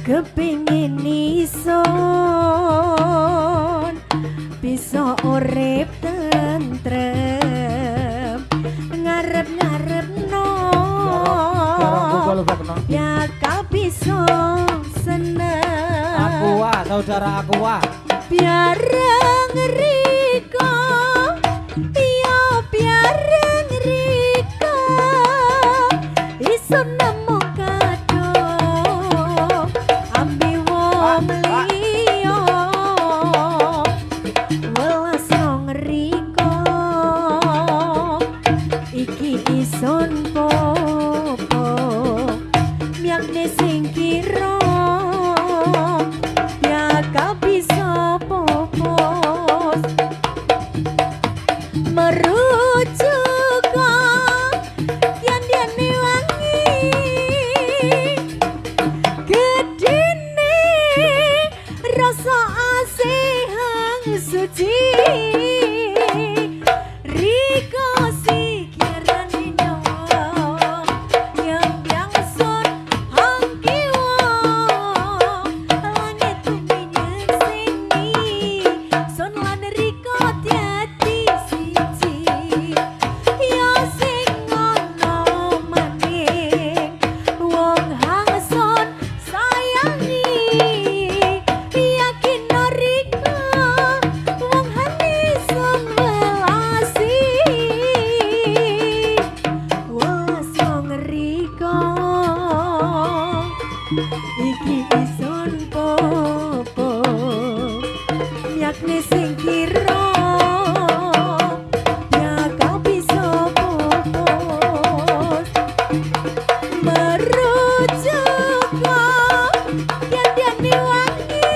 Kepingin ison bisa urip tentrem, ngarep-ngarep no ya kau bisa seneng. Aku wah, saudara aku wah. Biar ngeriko ya, biar ngeriko iso nemu kado ambi wong liya, welas ngeriko iki ison popo miakne sing kira ya kau bisa popos merujuk yang wangi gedene rasa asih hang suci riko sikirane nyawa yang biang sun hang kiwa langit bumi nyekseni sun lan riko dadi siji ya sing ngono maning wong hang sun sayangi yakin riko wong hang sun welasi welas wong riko iki ison popo yakni sing kira ya kau bisa popos merujuk yang wangi.